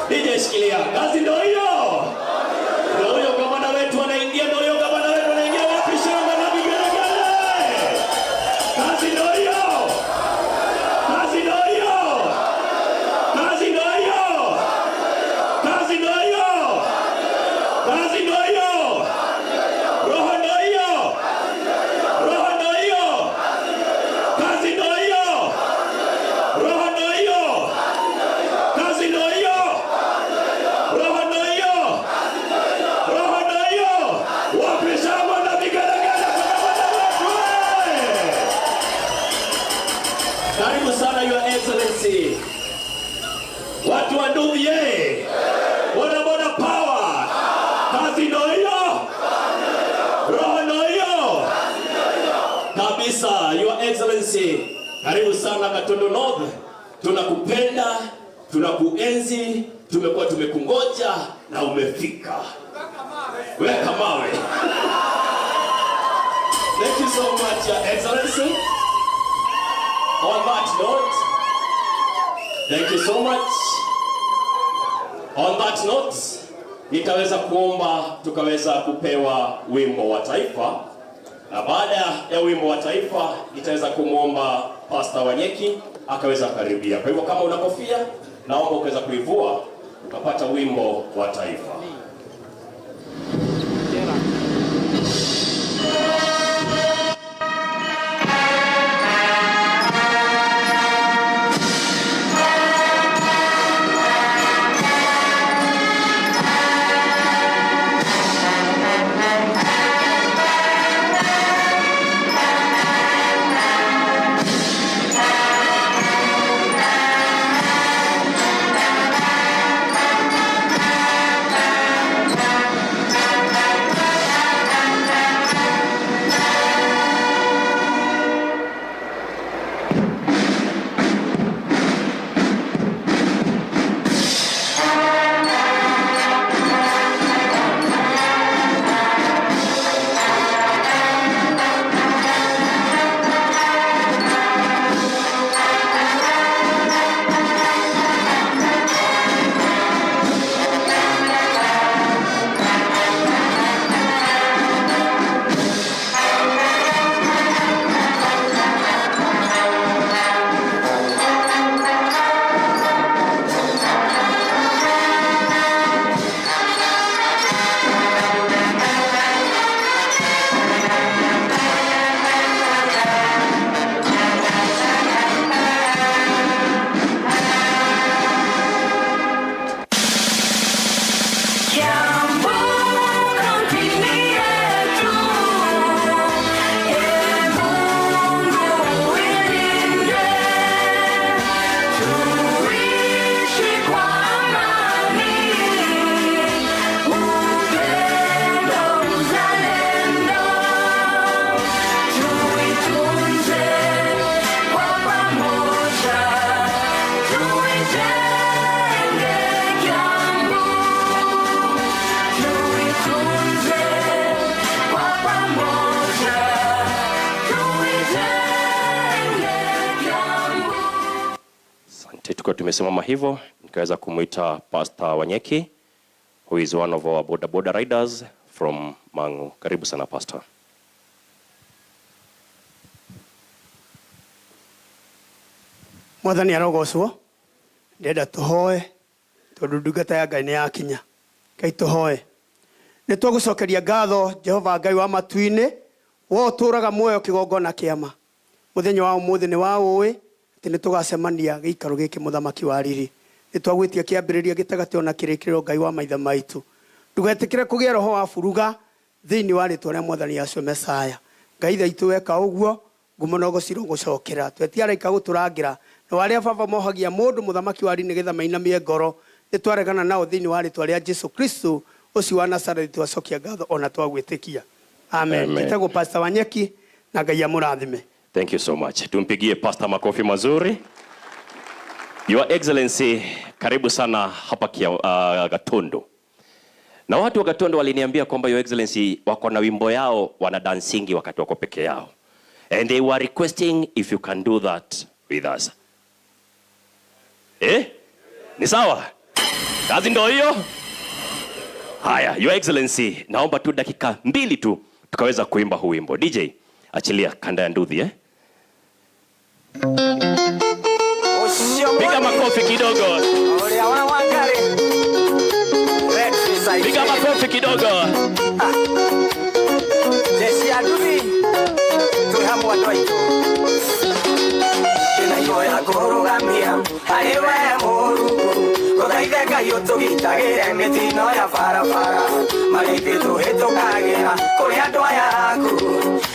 DJ shikilia. Kazi ndio hiyo. Ndio huyo gavana wetu anaingia, ndio huyo gavana wetu anaingia. Wapi shangwe na vigelegele? Kazi ndio hiyo. Kazi ndio hiyo. Kazi ndio hiyo. Kazi ndio hiyo. Kazi ndio hiyo. Roho ndio hiyo. Roho ndio hiyo. Kazi ndio hiyo. Roho ndio hiyo. Kazi ndio hiyo. Roho ndio hiyo. Roho ndio hiyo. Wapi shangwe na vigelegele kwa gavana wetu? Karibu sana, Your Excellency. Watu wa Nduthi ye. Boda boda power. Kazi ndio hiyo. Roho ndio hiyo. Kabisa, Your Excellency. Karibu sana Gatundu North. Tunakupenda, tunakuenzi, tumekuwa tumekungoja na umefika. Weka mawe. Thank you so much, Your Excellency. On that note, thank you so much. On that note, nitaweza kuomba tukaweza kupewa wimbo wa taifa, na baada ya wimbo wa taifa nitaweza kumwomba Pastor Wanyeki akaweza karibia. Kwa hivyo kama una kofia, naomba ukaweza kuivua ukapata wimbo wa taifa. Kiambu kaunti yetu, Ee Mungu uilinde, tuishi kwa amani, upendo, uzalendo, tuitunze kwa pamoja, tuijenge Kiambu. Tuitunze kwa pamoja, tuijenge Kiambu. Asante, tukiwa tumesimama hivyo, nikaweza kumwita Pastor Wanyeki, who is one of our boda boda riders from Mangu. Karibu sana, Pastor. Mwathani arogocwo. Ndĩrenda tũhoe tondũ ndungata ya Ngai nĩ yakinya. Ngai tũhoe. Nĩ twagũcokeria ngatho, Jehova Ngai wa matu-inĩ, we ũtũraga muoyo kĩgongona kĩama. Mũthenya wa ũmũthĩ nĩ wa ũĩ atĩ nĩ tũgacemania gĩikaro gĩkĩ, mũthamaki wa riri. Nĩ twagwĩtia kĩambĩrĩria, gĩtagatĩ ona kĩrĩkĩrĩro. Ngai wa maithe maitũ, ndũgetĩkĩre kũgĩa roho wa buruga thĩinĩ wa rĩtwa rĩa Mwathani Yesu Mesaya. Ngai thaitũ, weka ũguo, ngumo na ũgocirwo gũcokera. Twetia araika gũtũrangĩra na warĩa baba mohagia mũndũ, mũthamaki wa riri, nĩgetha mainamie ngoro, nĩ twaregana nao thĩinĩ wa rĩtwa rĩa Jesu Kristo ũcio wa Nazarethi. Twacokia ngatho ona twagwĩtĩkia. Amen. Amen. Njĩtagwo Pastor Wanyeki na Ngai amũrathime. Thank you so much. Tumpigie Pastor makofi mazuri. Your Excellency, karibu sana hapa Gatundu. Na watu wa Gatundu waliniambia kwamba, Your Excellency, wako na wimbo yao wana dancingi wakati wako peke yao. And they were requesting if you can do that with us. Eh? Ni sawa? Kazi ndio hiyo. Haya, Your Excellency, naomba tu dakika 2 tu tukaweza kuimba huu wimbo. DJ, achilia kanda ya nduthi, eh? Piga makofi kidogo. Piga makofi kidogo. Jeshi ya nduthi, turi hamwe andũ aitũ. Ndĩna ihoya ngũrũgamia harĩ we Mũrungu, gũthaithe Ngai ũtũgitagĩre mĩtino ya barabara. Marĩa tũhĩtũkagĩra kũrĩ andũ aya aku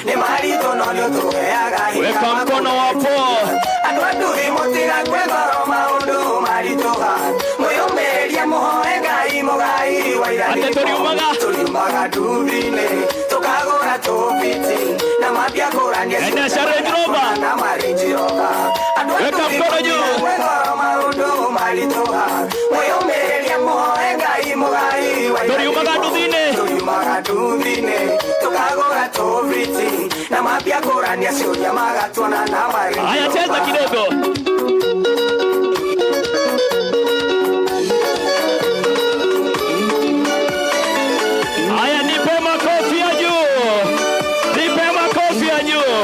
nĩ maritũ no nĩ ũtũheaga hinya Weka wa mkono wapo. Andũ a nduthi mũtigakue ngoro maũndũ maritũha, mwĩyũmĩrĩrie mũhoe Ngai mũgai wa irathimo. Ate tũriumaga. Tũriumaga nduthi-inĩ tũkagũra tũbiti na mambia kũrania Endesha Range Rover. na ma Range Rover. Andũ a Weka nduthi mkono juu. mũtigakue ngoro maũndũ maritũha, mwĩyũmĩrĩrie mũhoe Ngai mũgai wa Tũriumaga irathimo. nduthi-inĩ. Tũriumaga nduthi-inĩ tũkagũra tũbiti na mambia kũrania ciũria magatuona na ma Range Haya, cheza Rover. kidogo. Haya, nipe makofi ya juu. Nipe makofi ya juu.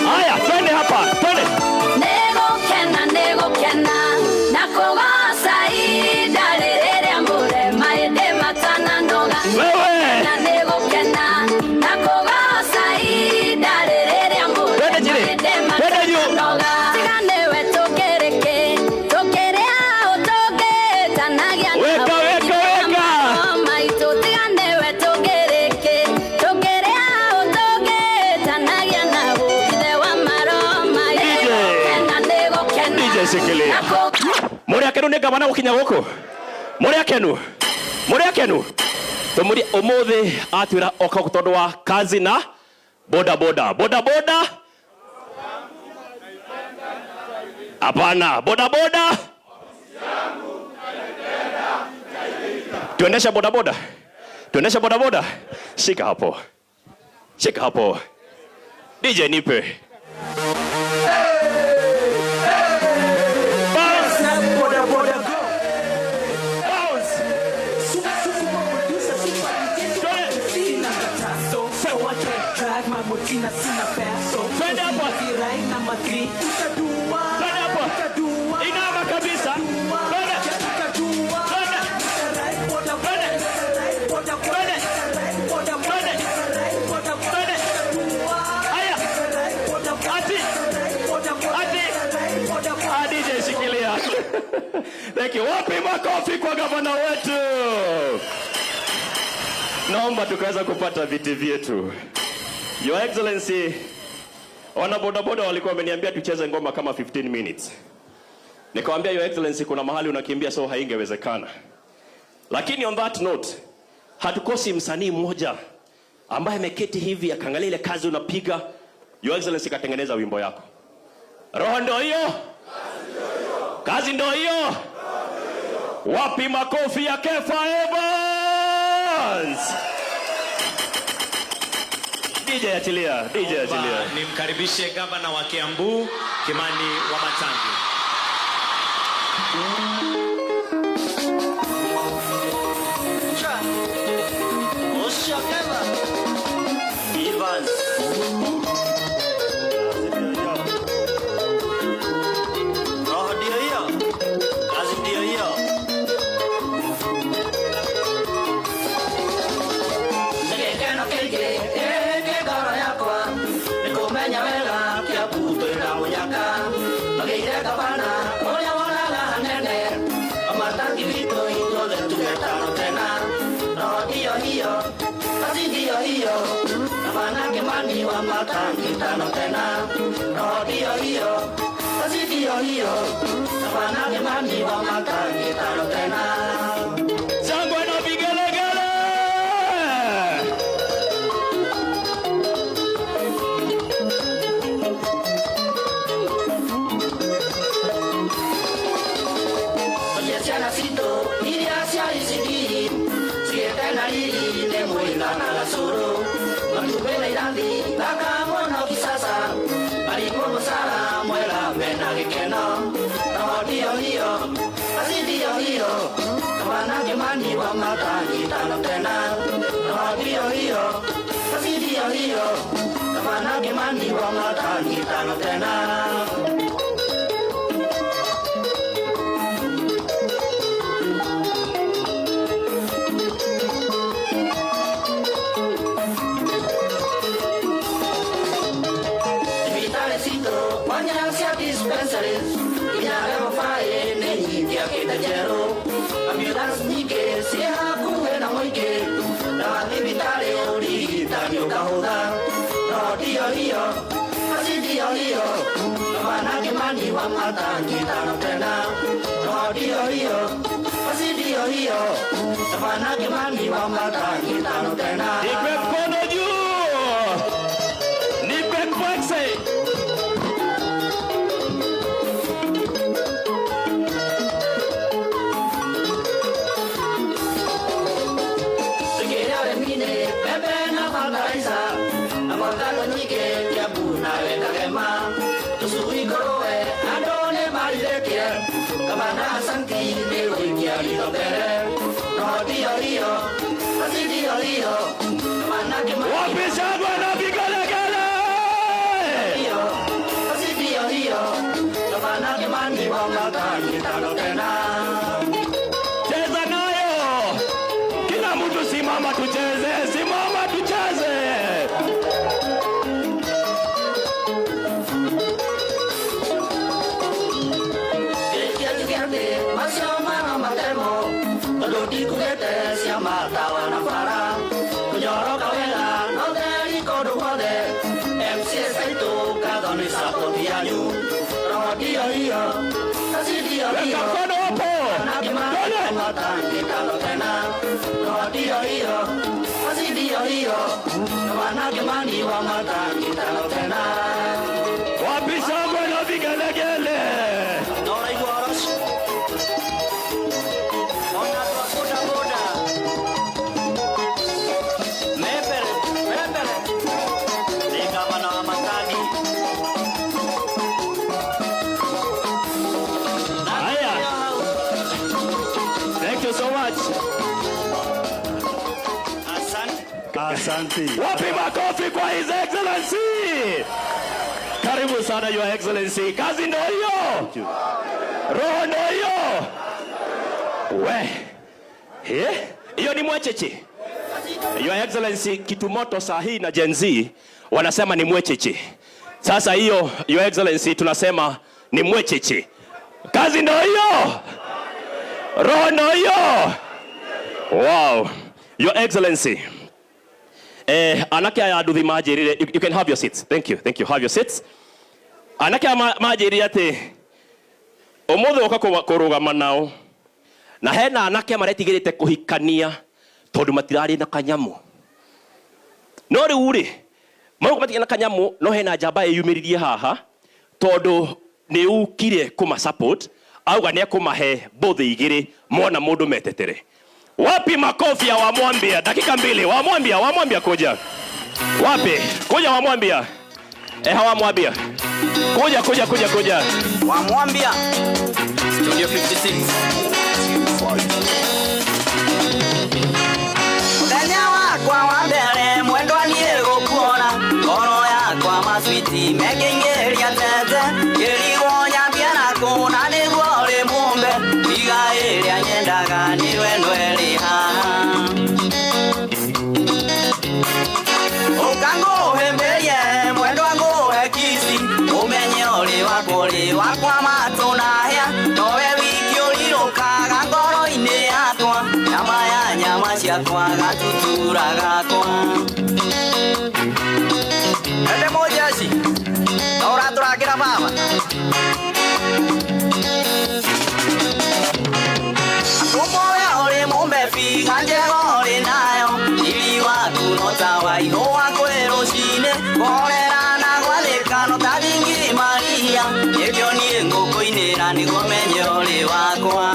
Haya, twende hapa, twende. Negokena, negokena, nakugoca ihinda rĩrĩa mũrema ĩndĩ matananoga. Wewe. Na negokena, nakugoca ihinda rĩrĩa mũrema Twende chini. ĩndĩ Twende juu. matananoga. Tiga nĩwe tũkĩrĩkĩ, tũkĩrĩa ũ tũngĩtanagia na Weka, weka, weka. maitũ. Tiga nĩwe tũkĩrĩkĩ, tũkĩrĩa ũ tũngĩtanagia na ithe wa maroma. DJ. Negokena, negokena. DJ shikilia. Naku- Mũrĩ akenu nĩ gavana gũkinya gũkũ? Mũrĩ akenu? Mũrĩ akenu? Tũmũrie ũmũthĩ atwĩra oka tondũ wa kazi na boda boda. Boda boda? Hapana, boda boda? Tuendesha boda boda? Tuendesha boda boda? Shika hapo. Shika hapo. DJ nipe. Bounce. Boda boda go. Bounce. Twende hapo. Twende hapo. Inama kabisa. Twende. Twende. Twende. Twende. Twende. Twende. Haya. Ati. Ati. Ah, DJ shikilia. Thank you. Wapi makofi kwa gavana wetu? Naomba tukaweza kupata viti vyetu. Your Excellency, wana bodaboda walikuwa wameniambia tucheze ngoma kama 15 minutes. Nikamwambia Your Excellency, kuna mahali unakimbia so haingewezekana. Lakini on that note, hatukosi msanii mmoja ambaye ameketi hivi akaangalia ile kazi unapiga. Your Excellency, katengeneza wimbo yako. Roho ndio hiyo? Kazi ndio hiyo? Wapi makofi ya Kefa Evans? DJ achilia, DJ achilia. Nimkaribishe gavana wa Kiambu, Kimani Wamatangi. Roho ndio hiyo, kazi ndio hiyo. Nĩ gĩkeno kĩingĩ kĩ ngoro yakwa nĩ kũmenya wega Kiambu twĩna mũnyaka magĩire gavana ũrĩa wonaga hanene Wamatangi witũ ithuothe tuge tano tena. Roho ndio hiyo, kazi ndio hiyo, gavana Kimani Wamatangi tano tena. Roho ndio hiyo, kazi ndio hiyo, gavana Kimani Wamatangi tano tena. Shangwe na vigelegele. Oye, ciana citũ iria cia ECD cigĩte na riri nĩ mwĩna na gacũrũ matumbĩ na irathi thaka mũno kisasa marigũ mũcara mwega mena gĩkeno. gĩkeno. Roho ndiyo hiyo, kazi ndiyo hiyo, Gavana Kimani wa Matangi tano tena. Roho ndiyo hiyo, kazi ndiyo hiyo, Gavana Kimani wa Matangi tano tena. Thibitarĩ citũ mwanya cia dispensaries nginya level 5 nĩ nyingĩ akĩte njerũ, ambulance nyingĩ ciĩ hakuhĩ na mũingĩ, na thibitarĩ ũrigitani ũkahũtha. No ndiyo hiyo, kazi ndiyo hiyo, Gavana Kimani wa Matangi tano tena. No ndiyo hiyo, kazi ndiyo hiyo, Gavana Kimani wa Matangi tano tena. Nipe mkono juu. Nipe mkwekse. Tũkĩrĩa ũrĩmi-inĩ, mbembe na fertilizer, na avocado nyingĩ Kiambu nawe Kagema. Tũcui ngũrũwe, andũ nĩ marithĩtie, Gavana asanti nĩ gũikia ritho mbere. No ndiyo hiyo, kazi ndiyo hiyo, Gavana Kimani Wapi shangwe na vigelegele? hiyo, kazi ndiyo hiyo, Gavana Kimani wa Matangi tano tena. Cheza nayo. Kila mtu simama tucheze, simama tucheze. Kĩrĩkia njuge atĩ macio mano matemo, tondũ ndikugĩte cia matawa na bara, kũnyoroka wega no theri kũndũ guothe. MCAs aitũ ngatho nĩ support yanyu. Roho ndiyo hiyo, kazi ndiyo Weka hiyo, mkono hapo. na Kimani Twende. wa Matangi tano tena. Roho ndiyo hiyo, kazi ndiyo hiyo, Gavana Kimani wa Matangi tano tena. Wapi shangwe na vigelegele? Na ũraigua ũhoro ũcio? Ona andũ a bodaboda. Me mbere, me mbere. Nĩ gavana wa Matangi. Na Haya. hau. Thank you so much. Asante. Asante. Wapi makofi kwa His Excellency? Karibu sana Your Excellency. Kazi ndio hiyo. Roho ndio hiyo. We. Eh? Hiyo ni mwecheche. Your Excellency, kitu moto saa hii na Gen Z wanasema ni mwecheche. Sasa hiyo Your Excellency tunasema ni mwecheche. Kazi ndio hiyo. Roho ndio hiyo. Wow. Your Excellency. Anake aya nduthi manjĩrire, you can have your seats. Thank you. Thank you. Have your seats. Anake aya manjĩrire atĩ ũmũthĩ ũka kũrũgama nao na hena anake maretigĩrĩte kũhikania tondũ matirarĩ na kanyamũ, no rĩu rĩ marauga matirĩ na kanyamũ, no hena njamba ĩyumĩririe haha tondũ nĩ ukire kũma support, auga nĩ ekũmahe mbũthĩ igĩrĩ mona mũndũ metetere. Wapi makofi ya Wamwambia? Dakika 2. Wamwambia, Wamwambia kuja. Wapi? Kuja Wamwambia. Hawamwambia. Kuja, kuja, kuja, kuja. Wamwambia. Studio 56. Mũthenya wakwa wa mbere mwendwa niĩ gũkuona, ngoro yakwa maswiti mekĩingĩria tete, ngĩrigwo nyambia na kũ na nĩguo ũrĩ mũmbe, tiga ĩrĩa nyendaga nĩwe ndwerĩ haha. Ũka ngũhĩmbĩrie mwendwa ngũhe kici, ũmenye ũrĩ wakwa ũrĩ wakwa matũ na hĩa, nowe wiki ũrirũkaga ngoro-inĩ yakwa, nyama ya nyama ciakwa gatutura gakwa. Ende mũjeshi, no ũratũrangĩra baba. Atũmũya ũrĩ mũmbe biga njega ũrĩ nayo, riri waku no ta wa ihũa kwĩ rũcinĩ, kũhorera na gwathĩka no ta Bikira Maria, nĩkĩo niĩ ngũkũinĩra nĩguo menye ũrĩ wakwa.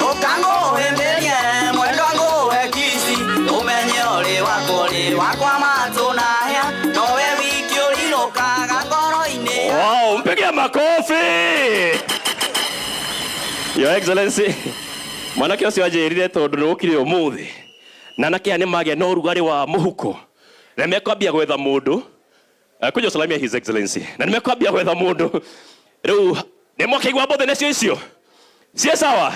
Ũka ngũhĩmbĩrie mwendwa ngũhe kici, ũmenye ũrĩ wakwa ũrĩ wakwa matũ na hĩa, nowe wiki ũrirũkaga ngoro Mpigie makofi. Your Excellency, mwanake ũcio anjĩrire tondũ nĩ ũkire ũmũthĩ na anake aya nĩ magĩa na ũrugarĩ wa mũhuko na mekwambia gwetha mũndũ. Kuja usalimia His Excellency, na nimekwambia gwetha mũndũ rĩu nĩ mwakĩigua mbũthĩ nĩcio icio sie sawa.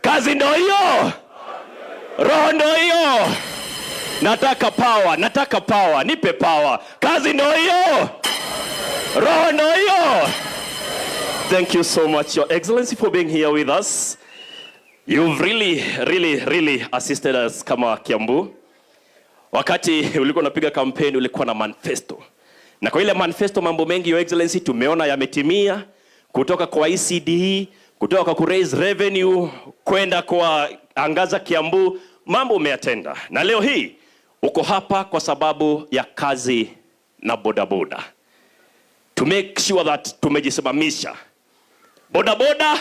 Kazi ndo hiyo, roho ndo hiyo. Nataka power, nataka power, nipe power. Kazi ndo hiyo, roho ndo hiyo. Thank you so much, Your Excellency, for being here with us. You've really, really, really assisted us kama Kiambu. Wakati ulikuwa unapiga kampeni ulikuwa na manifesto, na kwa ile manifesto mambo mengi, Your Excellency, tumeona yametimia, kutoka kwa ECD, kutoka kwa kuraise revenue, kwenda kwa Angaza Kiambu, mambo umeyatenda, na leo hii uko hapa kwa sababu ya kazi na bodaboda, to make sure that tumejisimamisha bodaboda.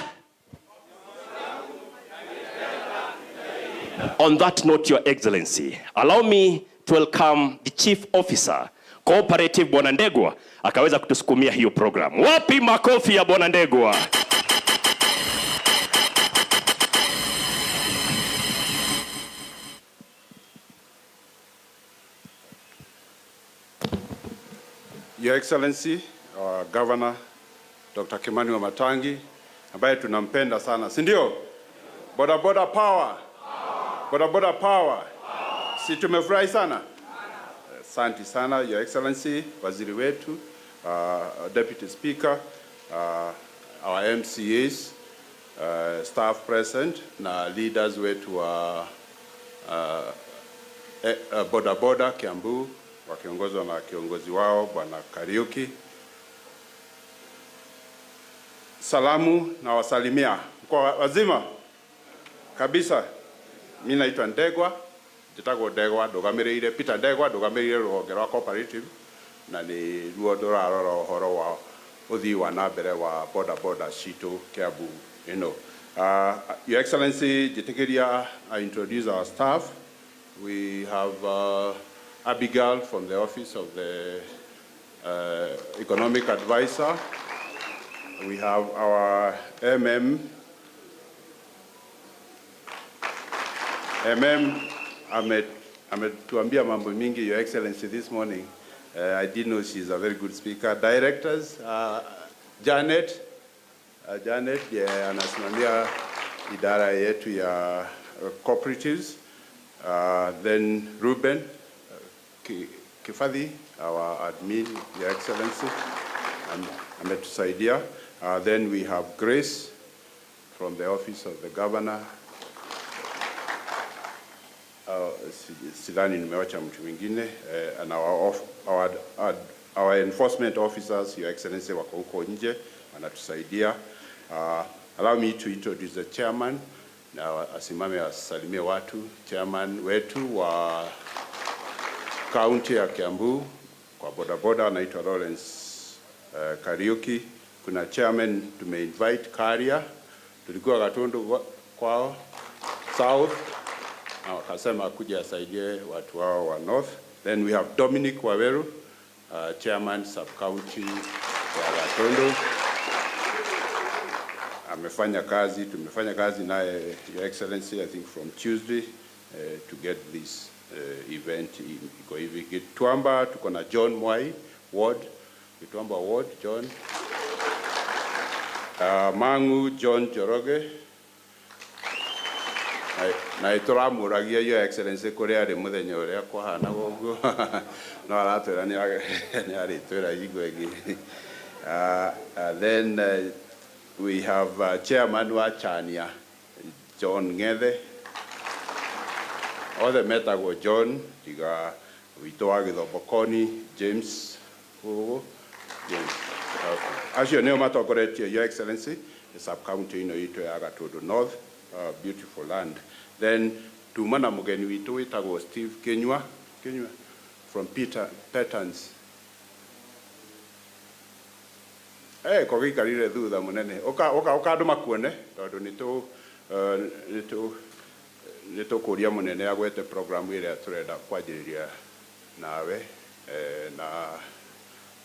On that note, Your Excellency, allow me to welcome the Chief Officer, Cooperative Bwana Ndegwa, akaweza kutusukumia hiyo program. Wapi makofi ya Bwana Ndegwa? Your Excellency, our Governor Dr. Kimani Wamatangi ambaye tunampenda sana, si ndio? Boda boda power. Boda boda power. Si tumefurahi sana? Asante sana Your Excellency, waziri wetu, Deputy Speaker, our MCAs, staff present na leaders wetu wa boda boda Kiambu wakiongozwa na kiongozi wao Bwana Kariuki. Salamu na wasalimia kwa wazima kabisa. Mimi naitwa Ndegwa, njĩtagwo Ndegwa, ndũgamĩrĩire Peter Ndegwa, ndũgamĩrĩire rũhonge rwa cooperative na nĩ ruo ndũrarora ũhoro wa ũthii wa na mbere wa boda boda citũ Kiambu ĩno. Your Excellency, njĩtĩkĩria I introduce our staff. We have Abigail from the office of the economic advisor. We have our MM. MM ametuambia mambo mingi, Your Excellency, this morning. I didn't know she's a very good speaker. Directors, Janet, Janet yeah, anasimamia idara yetu ya cooperatives. Then Ruben Kifathi, our admin, Your Excellency, ametusaidia. Then we have Grace from the office of the governor. Sidhani nimewacha mtu mwingine. And our enforcement officers, Your Excellency, wako huko nje wanatusaidia. Allow me to introduce the chairman na asimame asalimie watu. Chairman wetu wa county ya Kiambu kwa bodaboda anaitwa Lawrence Kariuki. Kuna chairman tumeinvite Karia, tulikuwa Gatundu kwao South na wakasema kuja asaidie watu wao wa North. Then we have Dominic Waweru, chairman sub county ya Gatundu. Amefanya kazi, tumefanya kazi naye, Your Excellency, I think from Tuesday to get this event iko hivi. Gituamba tuko na John Mwai Ward, Gituamba Ward, John. Mangu John Joroge. Na ituramuragia Your Excellency kuria ari muthenya uria kwahanaga uguo no aratwira ni aritwira hingo ingi. Then we have chairman wa Chania John Ngethe. Othe metagwo John tiga witũ wa Gĩthombokoni James Ũgũ James. Okay. Acio nĩo matongoretie Your Excellency sub county ĩno itũ ya Gatundu North, beautiful land. Then tuma na mũgeni witũ wĩtagwo Steve Kinyua, Kinyua from Peter Petans. Ko gĩikarire thutha mũnene. Ũka ũka ũka andũ makuone tondũ nĩ tũkũria mũnene agwete program ĩrĩa tũrenda kwanjĩrĩria nawe na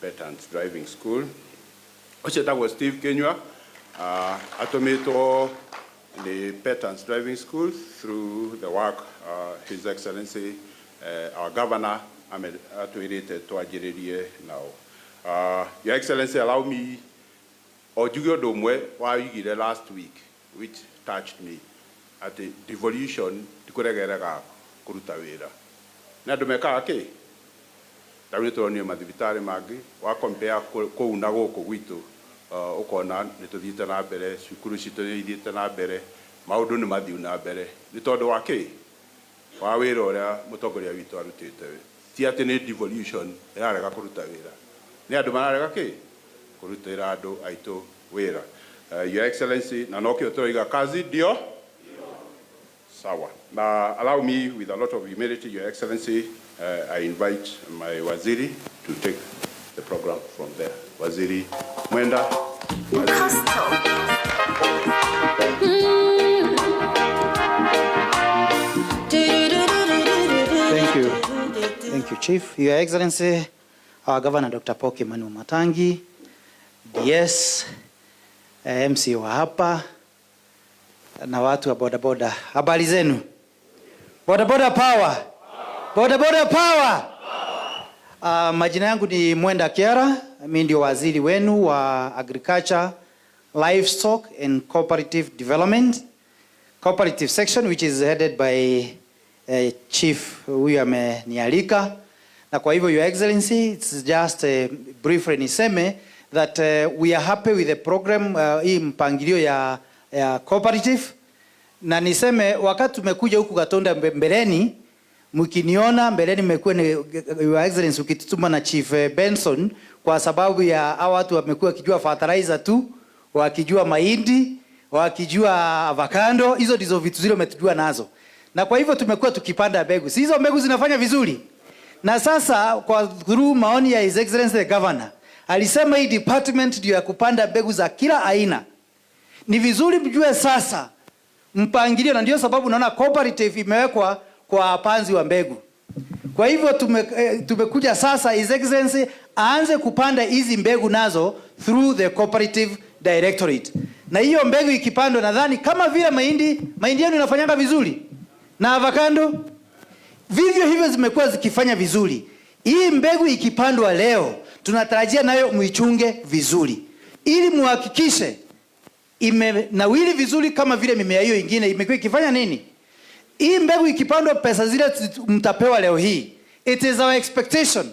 Petans Driving School. Ũcio etagwo Steve Kinyua, atũmĩtwo nĩ Petans Driving School through the work His Excellency our Governor atwĩrĩte twanjĩrĩrie nao. Your Excellency, allow me o njuge ũndũ ũmwe waigire last week which touched me, atĩ devolution ti kũregerega kũruta wĩra nĩ andũ mekaga kĩ. Rĩu nĩ tũronire mathibitarĩ mangĩ wa compare kũu na gũkũ gwitũ, ũkona nĩ tũthiĩte na mbere, cukuru citũ nĩ ithiĩte na mbere, maũndũ nĩ mathiu na mbere nĩ tondũ wa kĩ? Wa wĩra ũrĩa mũtongoria witũ arutĩte. Ti atĩ nĩ devolution ĩrarega kũruta wĩra, nĩ andũ mararega kĩ? Kũrutĩra andũ aitũ wĩra. Your Excellency, na nokĩo tũroiga kazi ndio sawa. Now, allow me, with a lot of humility, Your Excellency, I invite my waziri to take the program from there. Waziri Mwenda. Waziri. Thank you. Thank you, Chief. Your Excellency, our Governor Dr. Paul Kimani Wamatangi, DS, MC wa hapa na watu wa bodaboda. Habari zenu? Bodaboda power. Bodaboda power. Majina yangu ni Mwenda Kiara, mimi ndio waziri wenu wa Agriculture, Livestock and Cooperative Development. Cooperative section which is headed by Chief huyu amenialika, na kwa hivyo, Your Excellency, it's just briefly niseme that we are happy with the program, hii mpangilio ya cooperative, na niseme wakati tumekuja huku Gatonda mbeleni, mkiniona mbeleni mmekuwa ni Your Excellency ukitutuma na Chief Benson, kwa sababu ya hawa watu wamekuwa wakijua fertilizer tu, wakijua mahindi, wakijua avocado, hizo ndizo vitu zile umetujua nazo. Na kwa hivyo tumekuwa tukipanda mbegu. Si hizo mbegu zinafanya vizuri? Na sasa kwa through maoni ya His Excellency the Governor, alisema hii department ndio ya kupanda mbegu za kila aina. Ni vizuri mjue sasa mpangilio, na ndio sababu naona cooperative imewekwa kwa wapanzi wa mbegu. Kwa hivyo tumekuja sasa His Excellency aanze kupanda hizi mbegu nazo through the cooperative directorate. Na hiyo mbegu ikipandwa, nadhani kama vile mahindi, mahindi yenu inafanyanga vizuri na avocado, vivyo hivyo zimekuwa zikifanya vizuri. Hii mbegu ikipandwa leo, tunatarajia nayo muichunge vizuri ili muhakikishe imenawiri vizuri kama vile mimea hiyo ingine imekuwa ikifanya nini. Hii mbegu ikipandwa, pesa zile mtapewa leo hii, it is our expectation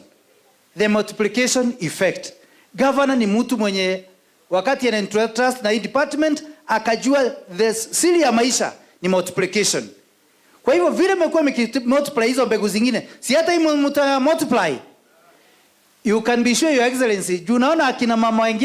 the multiplication effect. Governor ni mtu mwenye wakati ana trust na hii department akajua the siri ya maisha ni multiplication. Kwa hivyo vile mmekuwa multiply hizo mbegu zingine, si hata hii mta multiply. You can be sure, Your Excellency, juu naona akina mama wengine